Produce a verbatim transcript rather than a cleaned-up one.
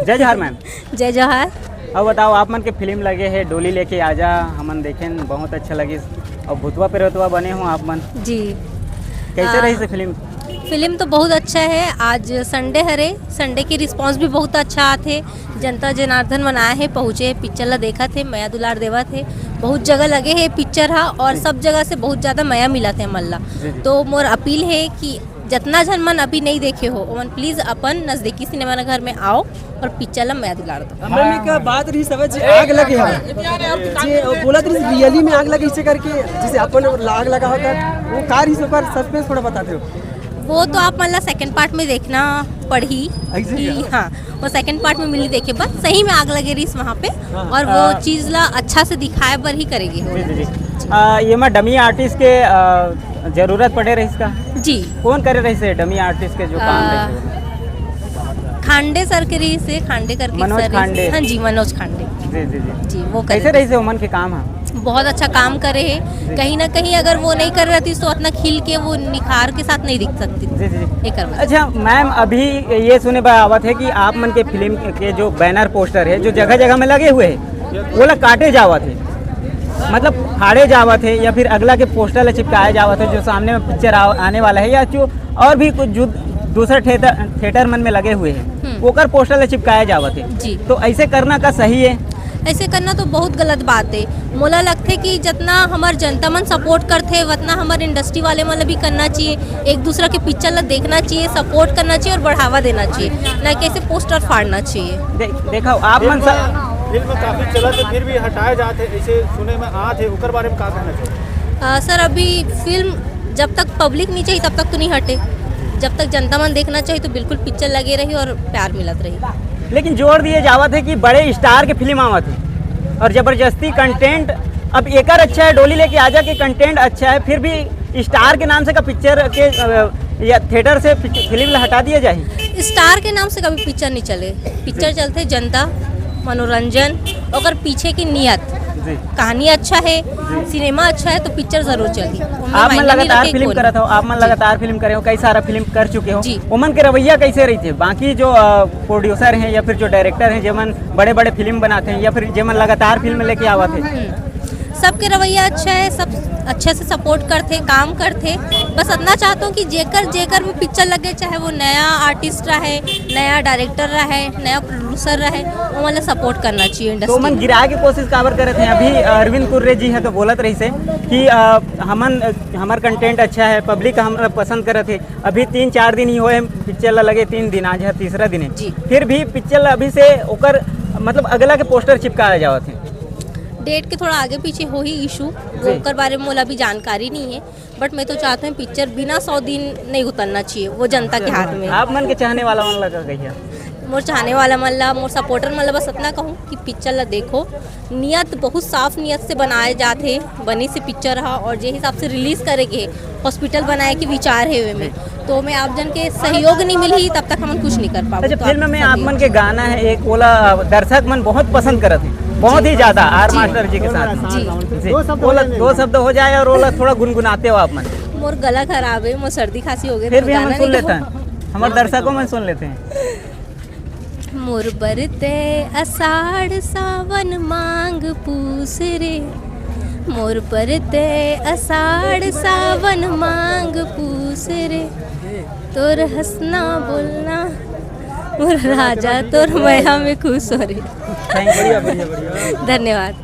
जय जोहार मैम। जय जोहार। अब बताओ, आप मन के फिल्म लगे हे डोली लेके आजा, हमन देखेन, बहुत अच्छा लगिस। अउ भूतवा प्रेतवा बने हो आप मन। जी। कैसे आ, रहिस हे फिल्म? फिल्म तो बहुत अच्छा है। आज संडे हरे, संडे के रिस्पांस भी बहुत अच्छा आथे। जनता जनार्दन मन आए हे, पहुँचे हे, पिक्चर ला देखत हे, मया दुलार देवत हे। बहुत जगह लगे हे पिक्चर हा, और जी। सब जगह से बहुत ज्यादा मया मिलत हे हमन ला। जी, जी। तो मोर अपील है कि जतना झन मन अभी नहीं देखे हो, ओमन प्लीज अपन नजदीकी सिनेमा घर में आओ और पिक्चर ला मया दुलार दो। हमन में का बात रही समझ, आग लगे हवे जी, बोलत रही रियली में आग लगे इसे करके, जैसे अपन आग लगा होता, वो का रही ओकर सस्पेंस थोड़ा बताते हो। वो तो आप मन ला सेकंड पार्ट में देखना पड़ही ऐसे कि क्या? हाँ, वो सेकंड पार्ट में मिली देखे, बस सही में आग लगे रही वहाँ पे। हाँ। और वो आ, चीज ला अच्छा से दिखाए बर ही करेगी वो। जी, जी, जी। आ, ये मैं डमी आर्टिस्ट के आ, जरूरत पड़े रहिस का? जी। कौन करे रहिस हे डमी आर्टिस्ट के जो काम आ, रहिस हे? खांडे सर के रहिस हे, खांडे करके मनोज सर रहिस हे। खांडे। हाँ जी, मनोज खांडे। जी, जी, जी। जी, वो करे कैसे रहिस हे ओमन के काम? हाँ। बहुत अच्छा काम करे हे। जी। कहीं ना कहीं अगर वो नहीं करे रहती तो उतना खिल के वो निखार के साथ नहीं दिख सकती। जी, जी। एकर वजह से। अच्छा मैम, अभी ये सुने बर आवत है कि आप मन के फिल्म के जो बैनर पोस्टर है, जो जगह जगह में लगे हुए हैं, वो ला काटे जावत है, मतलब फाड़े जावत है, या फिर अगला के पोस्टर ला चिपकाया जावत है, जो सामने में पिक्चर आ, आने वाला है, या जो और भी कुछ जो दूसरा थिएटर, थिएटर मन में लगे हुए हैं, हम्म। ओकर पोस्टर ला चिपकाया जावत है। जी। तो ऐसे करना का सही है? ऐसे करना तो बहुत गलत बात है। मोला लगथे कि जितना हमार जनता मन सपोर्ट करथे, उतना हमार इंडस्ट्री वाले मन ला भी करना चाहिए। एक दूसरा के पिक्चर ला देखना चाहिए, सपोर्ट करना चाहिए और बढ़ावा देना चाहिए, ना कि ऐसे पोस्टर फाड़ना चाहिए। दे, देखो, आप मन सा- फिल्म काफी चलत है, फिर भी हटाए जात है, ऐसे सुने में आत है, ओकर बारे में का कहना चाहिए? अ, सर, अभी फिल्म जब तक पब्लिक नहीं चाहिए, तब तक तो नहीं हटे। जब तक जनता मन देखना चाहिए, तो बिल्कुल पिक्चर लगे रही और प्यार मिलत रही। लेकिन जोर दिए जावत है कि बड़े स्टार के फिल्म आवत है और जबरदस्ती कंटेंट, अब एकर अच्छा है, डोली लेके आजा के कंटेंट अच्छा है, फिर भी स्टार के नाम से का पिक्चर के, अ, या थिएटर से पिक-, फिल्म ला हटा दिया जाए? स्टार के नाम से कभी पिक्चर नहीं चले। पिक्चर चलते जनता, मनोरंजन, ओकर पीछे की नियत। जी। कहानी अच्छा है, जी। सिनेमा अच्छा है, तो पिक्चर जरूर चली। ओमे आप मन मायने नहीं लगातार रखे फिल्म कौन। करत हो, आप मन जी। लगातार फिल्म करे हो, कई सारा फिल्म कर चुके हो, जी। ओमन के रवैया कैसे रहिथे? बाकी जो, अ, प्रोड्यूसर हैं या फिर जो डायरेक्टर हैं, जेमन बड़े-बड़े फिल्म बनाते हैं या फिर जेमन लगातार फिल्म लेके आवत हैं? हम्म। सबके रवैया अच्छा है, सब अच्छे से सपोर्ट करथे, काम करथे। बस इतना चाहता हूँ कि जेकर, जेकर भी पिक्चर लगे, चाहे वो नया आर्टिस्ट रहे, नया डायरेक्टर रहे, नया प्रोड्यूसर रहे, वो मतलब सपोर्ट करना चाहिए तो इंडस्ट्री मन में। गिराए के कोशिश काबर करत हैं? अभी अरविंद कुर्रे जी है तो बोलत रहिस हे कि, अ, हमन, अ, हमर कंटेंट अच्छा है, पब्लिक हम पसंद करत है। अभी तीन चार दिन ही होए पिक्चर ला लगे, तीन दिन, आज है तीसरा दिन है। जी। फिर भी पिक्चर ला अभी से ओकर, मतलब, अगला के पोस्टर चिपकाए जावत है। डेट के थोड़ा आगे पीछे होही इशू, वो जी। ओकर बारे में मोला अभी जानकारी नहीं है, बट मैं तो चाहता हूँ पिक्चर बिना सौ दिन नहीं उतरना चाहिए, वो जनता के हाथ में। आप मन के चाहने वाला मन लगा कहिया? मोर चाहने वाला मन ला, मोर सपोर्टर मन ला बस इतना कहूँ कि पिक्चर ला देखो, नियत, बहुत साफ नियत से बनाए जात हे, बनी से पिक्चर हा, और जे हिसाब से रिलीज करे के हॉस्पिटल बनाए के विचार हे ओमे, तो मैं आप जन के सहयोग नहीं मिलही, तब तक हमन कुछ नहीं कर पाबो। अच्छा, तो आप फिल्म में सब आप मन के गाना है एक, ओला दर्शक मन बहुत पसंद करत है, बहुत ही ज्यादा, आर जी। मास्टर जी के साथ में। जी। जी। दो शब्द हो ओला, जाए। दो शब्द हो जाए और ओला थोड़ा गुनगुनाते हो आप मन। मोर गला खराब है, मोर सर्दी खांसी हो गए, फिर तो भी हम गाना सुन नहीं लेते गाऊँ। हैं, हमारे दर्शकों में सुन लेते हैं। मोर बरते अषाढ़ सावन मांग पूस रे, मोर बरते अषाढ़ सावन मांग पूस रे, तोर हंसना बोलना मोर राजा तोर मया में खुश हो रे। Thank you. बढ़िया, बढ़िया, बढ़िया। धन्यवाद।